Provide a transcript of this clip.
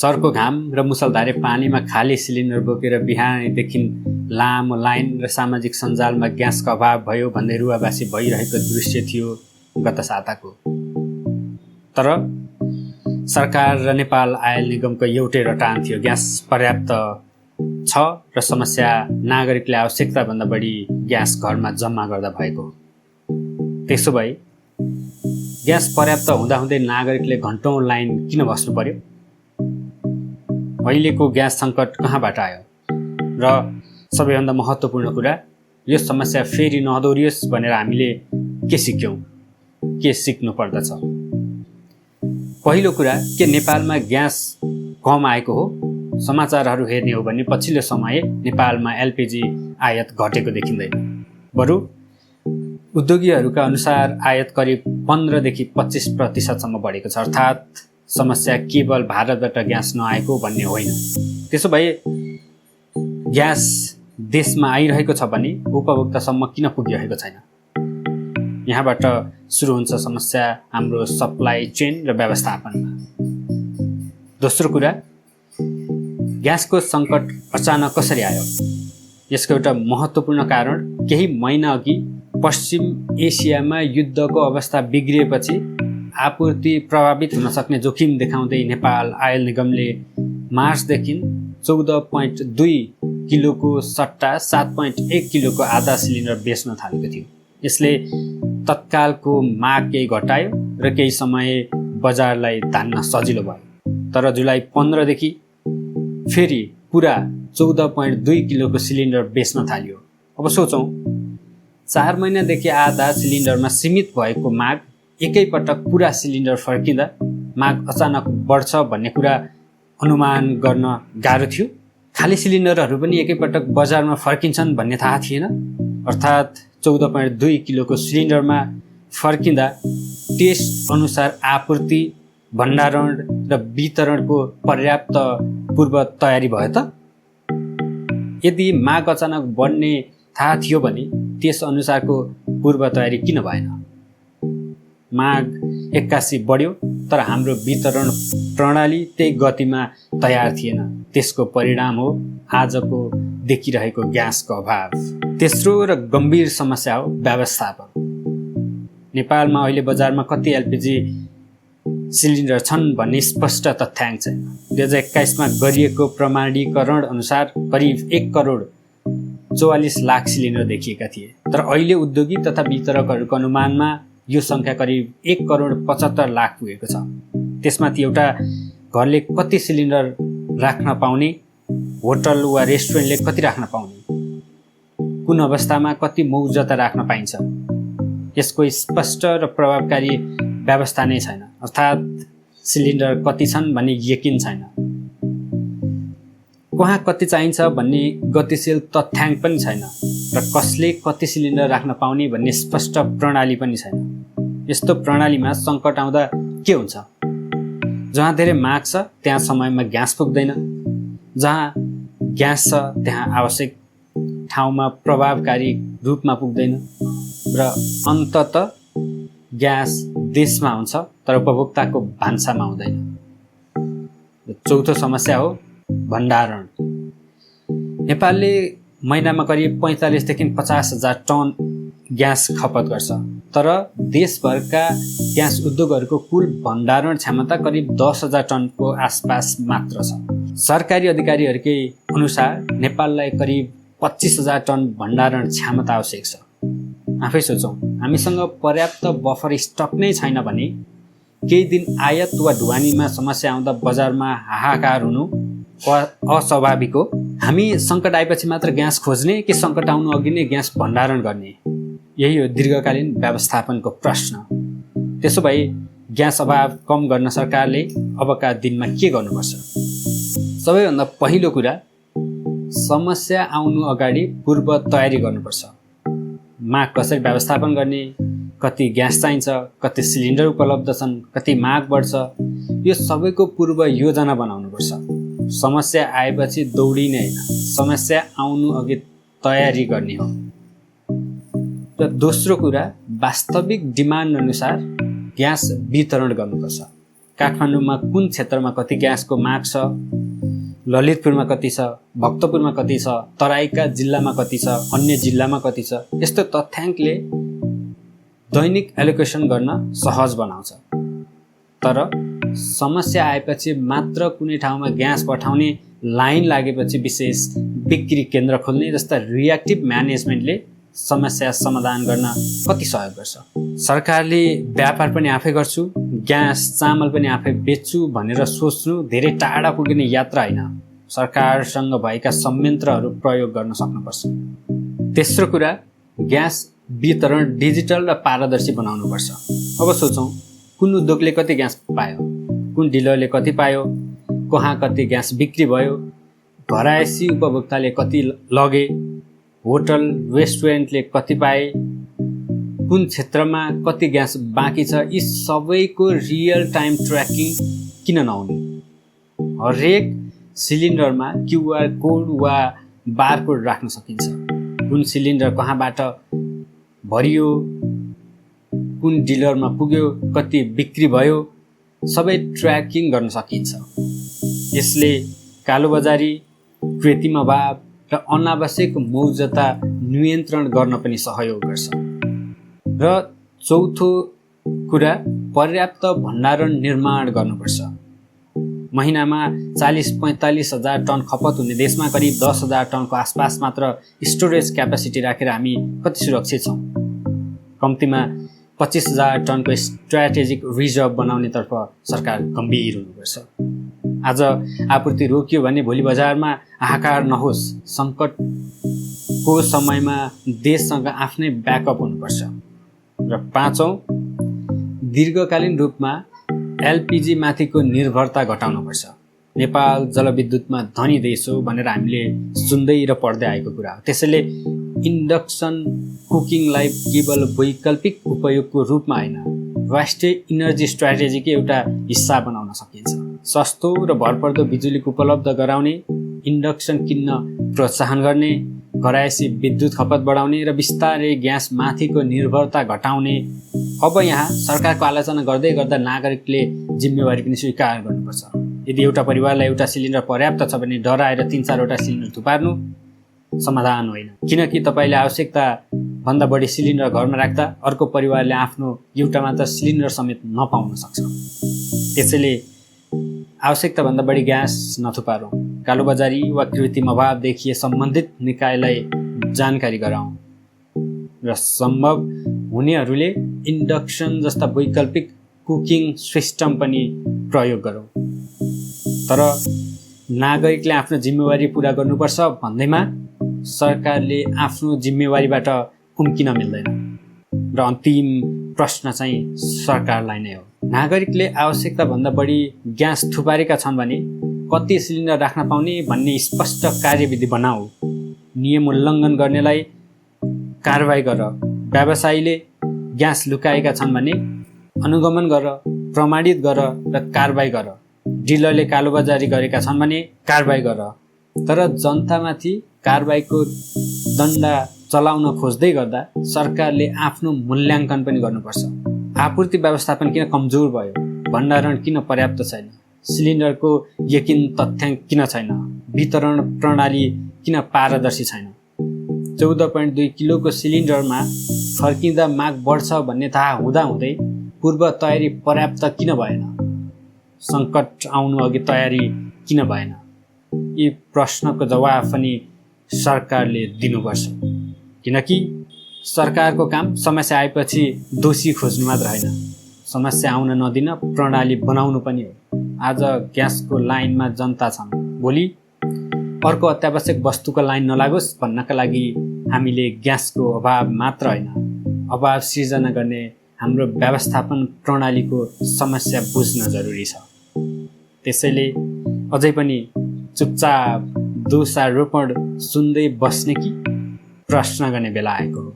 चर्को घाम र मुसलधारे पानीमा खाली सिलिन्डर बोकेर बिहानैदेखि लामो लाइन र सामाजिक सञ्जालमा ग्यासको अभाव भयो भन्दै रुवाबासी भइरहेको दृश्य थियो गत साताको। तर सरकार र नेपाल आयल निगमको एउटै रटान थियो, ग्यास पर्याप्त छ र समस्या नागरिकले आवश्यकताभन्दा बढी ग्यास घरमा जम्मा गर्दा भएको। त्यसो भए ग्यास पर्याप्त हुँदाहुँदै नागरिकले घन्टौँ लाइन किन बस्नु पर्यो? अहिलेको ग्यास सङ्कट कहाँबाट आयो? र सबैभन्दा महत्त्वपूर्ण कुरा, यो समस्या फेरि नदोहोरियोस् भनेर हामीले के सिक्यौँ, के सिक्नु पर्दछ? पहिलो कुरा, के नेपालमा ग्यास कम आएको हो? समाचारहरू हेर्ने हो भने पछिल्लो समय नेपालमा एलपिजी आयात घटेको देखिँदैन। बरु उद्योगीहरूका अनुसार आयात करिब 15 देखि 25% बढेको छ। अर्थात् समस्या केवल भारतबाट ग्यास नआएको भन्ने होइन। त्यसो भए ग्यास देशमा आइरहेको छ भने उपभोक्तासम्म किन पुगिरहेको छैन? यहाँबाट सुरु हुन्छ समस्या हाम्रो सप्लाई चेन र व्यवस्थापनमा। दोस्रो कुरा, ग्यासको सङ्कट अचानक कसरी आयो? यसको एउटा महत्त्वपूर्ण कारण, केही महिना अघि पश्चिम एसियामा युद्धको अवस्था बिग्रिएपछि आपूर्ति प्रभावित हुन सक्ने जोखिम देखाउँदै नेपाल आयल निगमले मार्चदेखि 14.2 किलोको सट्टा 7.1 किलोको आधा सिलिन्डर बेच्न थालेको थियो। यसले तत्कालको माग केही घटायो र केही समय बजारलाई धान्न सजिलो भयो। तर जुलाई 15 देखि फेरि पुरा 14.2 किलोको सिलिन्डर बेच्न थालियो। अब सोचौँ, 4 महिनादेखि आधा सिलिन्डरमा सीमित भएको माग एकैपटक पुरा सिलिन्डर फर्किँदा माग अचानक बढ्छ भन्ने कुरा अनुमान गर्न गाह्रो थियो। खाली सिलिन्डरहरू पनि एकैपटक बजारमा फर्किन्छन् भन्ने थाहा थिएन। अर्थात् 14.2 किलोको सिलिन्डरमा फर्किँदा त्यस अनुसार आपूर्ति, भण्डारण र वितरणको पर्याप्त पूर्व तयारी भयो त? यदि माग अचानक बढ्ने थाहा थियो भने त्यस अनुसारको पूर्व तयारी किन भएन? माग 81 बढ्यो, तर हाम्रो वितरण प्रणाली त्यही गतिमा तयार थिएन। त्यसको परिणाम हो आजको देखिरहेको ग्यासको अभाव। तेस्रो र गम्भीर समस्या हो व्यवस्थापन। नेपालमा अहिले बजारमा कति एलपिजी सिलिन्डर छन् भन्ने स्पष्ट तथ्याङ्क छैन। 2021मा गरिएको प्रमाणीकरण अनुसार करिब 1,44 लाख सिलिन्डर देखिएका थिए। तर अहिले उद्योगी तथा वितरकहरूको अनुमानमा यो सङ्ख्या करिब 1,75 लाख पुगेको छ। त्यसमाथि एउटा घरले कति सिलिन्डर राख्न पाउने, होटल वा रेस्टुरेन्टले कति राख्न पाउने, कुन अवस्थामा कति मौजता राख्न पाइन्छ, यसको स्पष्ट र प्रभावकारी व्यवस्था नै छैन। अर्थात् सिलिन्डर कति छन् भन्ने यकिन छैन। कहाँ कति चाहिन्छ भन्ने गतिशील तथ्याङ्क पनि छैन र कसले कति सिलिन्डर राख्न पाउने भन्ने स्पष्ट प्रणाली पनि छैन। यस्तो प्रणालीमा सङ्कट आउँदा के हुन्छ? जहाँ धेरै माग छ त्यहाँ समयमा ग्यास पुग्दैन, जहाँ ग्यास छ त्यहाँ आवश्यक ठाउँमा प्रभावकारी रूपमा पुग्दैन र अन्ततः ग्यास देशमा हुन्छ तर उपभोक्ताको भान्सामा हुँदैन। चौथो समस्या हो भण्डारण। नेपालले महिनामा करिब 45 देखि 50 हजार टन ग्यास खपत गर्छ, तर देशभरका ग्यास उद्योगहरूको कुल भण्डारण क्षमता करिब 10,000 टनको आसपास मात्र छ। सरकारी अधिकारीहरूकै अनुसार नेपाललाई करिब 25,000 टन भण्डारण क्षमता आवश्यक छ। आफै सोचौँ, हामीसँग पर्याप्त बफर स्टक नै छैन भने केही दिन आयात वा ढुवानीमा समस्या आउँदा बजारमा हाहाकार हुनु अस्वाभाविक हो। हामी सङ्कट आएपछि मात्र ग्यास खोज्ने कि सङ्कट आउनु अघि नै ग्यास भण्डारण गर्ने? यही हो दीर्घकालीन व्यवस्थापनको प्रश्न। त्यसो भए ग्यास अभाव कम गर्न सरकारले अबका दिनमा के गर्नुपर्छ? सबैभन्दा पहिलो कुरा, समस्या आउनु अगाडि पूर्व तयारी गर्नुपर्छ। माग कसरी व्यवस्थापन गर्ने, कति ग्यास चाहिन्छ, कति सिलिन्डर उपलब्ध छन्, कति माग बढ्छ, यो सबैको पूर्व योजना बनाउनुपर्छ। समस्या आएपछि दौडिने होइन, समस्या आउनु अघि तयारी गर्ने हो। र दोस्रो कुरा, वास्तविक डिमान्ड अनुसार ग्यास वितरण गर्नुपर्छ। काठमाडौँमा कुन क्षेत्रमा कति ग्यासको माग छ, ललितपुरमा कति छ, भक्तपुरमा कति छ, तराईका जिल्लामा कति छ, अन्य जिल्लामा कति छ, यस्तो तथ्याङ्कले दैनिक एलोकेसन गर्न सहज बनाउँछ। तर समस्या आएपछि मात्र कुनै ठाउँमा ग्यास पठाउने लाइन लागेपछि विशेष बिक्री केन्द्र खोल्ने जस्ता रियाक्टिभ म्यानेजमेन्टले समस्या समाधान गर्न कति सहयोग गर्छ। सरकारले व्यापार पनि आफै गर्छु, ग्यास चामल पनि आफै बेच्छु भनेर सोच्नु धेरै टाढा पुगिने यात्रा होइन। सरकारसँग भएका संयन्त्रहरू प्रयोग गर्न सक्नुपर्छ। तेस्रो कुरा, ग्यास वितरण डिजिटल र पारदर्शी बनाउनुपर्छ। अब सोचौँ, कुन उद्योगले कति ग्यास पायो, कुन डिलरले कति पायो, कहाँ कति ग्यास बिक्री भयो, घरायसी उपभोक्ताले कति लगे, होटल रेस्टुरेन्टले कति पाए, कुन क्षेत्रमा कति ग्यास बाँकी छ, यी सबैको रियल टाइम ट्र्याकिङ किन नहुने? हरेक सिलिन्डरमा क्युआर कोड वा बारकोड राख्न सकिन्छ। कुन सिलिन्डर कहाँबाट भरियो, कुन डिलरमा पुग्यो, कति बिक्री भयो, सबै ट्र्याकिङ गर्न सकिन्छ। यसले कालोबजारी, कृत्रिम अभाव र अनावश्यक मौजता नियन्त्रण गर्न पनि सहयोग गर्छ। र चौथो कुरा, पर्याप्त भण्डारण निर्माण गर्नुपर्छ। महिनामा 40-45 हजार टन खपत हुने देशमा करिब 10,000 टनको आसपास मात्र स्टोरेज क्यापेसिटी राखेर हामी कति सुरक्षित छौँ? कम्तीमा 25,000 टनको स्ट्राटेजिक रिजर्भ बनाउनेतर्फ सरकार गम्भीर हुनुपर्छ। आज आपूर्ति रोकियो भने भोलि बजारमा हाहाकार नहोस्। सङ्कटको समयमा देशसँग आफ्नै ब्याकअप हुनुपर्छ। र पाँचौँ, दीर्घकालीन रूपमा एलपिजी माथिको निर्भरता घटाउनुपर्छ। नेपाल जलविद्युतमा धनी देश हो भनेर हामीले सुन्दै र पढ्दै आएको कुरा हो। त्यसैले इन्डक्सन कुकिङलाई केवल वैकल्पिक उपयोगको रूपमा होइन, राष्ट्रिय इनर्जी स्ट्राटेजीको एउटा हिस्सा बनाउन सकिन्छ। सस्तो र भरपर्दो बिजुलीको उपलब्ध गराउने, इन्डक्सन किन्न प्रोत्साहन गर्ने, घरायसी विद्युत खपत बढाउने र बिस्तारै ग्यास माथिको निर्भरता घटाउने। अब यहाँ सरकारको आलोचना गर्दै गर्दा नागरिकले जिम्मेवारी पनि स्वीकार गर्नुपर्छ। यदि एउटा परिवारलाई एउटा सिलिन्डर पर्याप्त छ भने डराएर 3-4वटा सिलिन्डर थुपार्नु समाधान होइन। किनकि तपाईँले आवश्यकता भन्दा बढी सिलिन्डर घरमा राख्दा अर्को परिवारले आफ्नो एउटा मात्र सिलिन्डर समेत नपाउन सक्छ। त्यसैले आवश्यकता भन्दा बढी ग्यास नथुपारौँ। कालोबजारी वा कृत्रिम अभाव देखिए सम्बन्धित निकायलाई जानकारी गराउँ र सम्भव हुनेहरूले इन्डक्सन जस्ता वैकल्पिक कुकिङ सिस्टम पनि प्रयोग गरौँ। तर नागरिकले आफ्नो जिम्मेवारी पुरा गर्नुपर्छ भन्दैमा सरकारले आफ्नो जिम्मेवारीबाट उम्किन मिल्दैन। र अन्तिम प्रश्न चाहिँ सरकारलाई नै हो। नागरिकले आवश्यकता भन्दा बढी ग्यास थुपारेका छन् भने कति सिलिन्डर राख्न पाउने भन्ने स्पष्ट कार्यविधि बनाऊ। नियम उल्लङ्घन गर्नेलाई कारबाही गर। व्यवसायीले ग्यास लुकाएका छन् भने अनुगमन गर, प्रमाणित गर र कारबाही गर। डिलरले कालोबजारी गरेका छन् भने कारबाही गर। तर जनतामाथि कारबाहीको दण्ड चलाउन खोज्दै गर्दा सरकारले आफ्नो मूल्याङ्कन पनि गर्नुपर्छ। आपूर्ति व्यवस्थापन किन कमजोर भयो? भण्डारण किन पर्याप्त छैन? सिलिन्डरको यकिन तथ्याङ्क किन छैन? वितरण प्रणाली किन पारदर्शी छैन? 14.2 किलोको सिलिन्डरमा फर्किँदा माग बढ्छ भन्ने थाहा हुँदाहुँदै पूर्व तयारी पर्याप्त किन भएन? सङ्कट आउनु अघि तयारी किन भएन? यी प्रश्नको जवाफ पनि सरकारले दिनुपर्छ। किनकि सरकारको काम समस्या आएपछि दोषी खोज्नु मात्र होइन, समस्या आउन नदिन प्रणाली बनाउनु पनि हो। आज ग्यासको लाइनमा जनता छन्, भोलि अर्को अत्यावश्यक वस्तुको लाइन नलागोस् भन्नका लागि हामीले ग्यासको अभाव मात्र होइन, अभाव सिर्जना गर्ने हाम्रो व्यवस्थापन प्रणालीको समस्या बुझ्न जरुरी छ। त्यसैले अझै पनि चुपचाप दोषारोपण सुन्दै बस्ने कि प्रश्न गर्ने बेला आएको हो।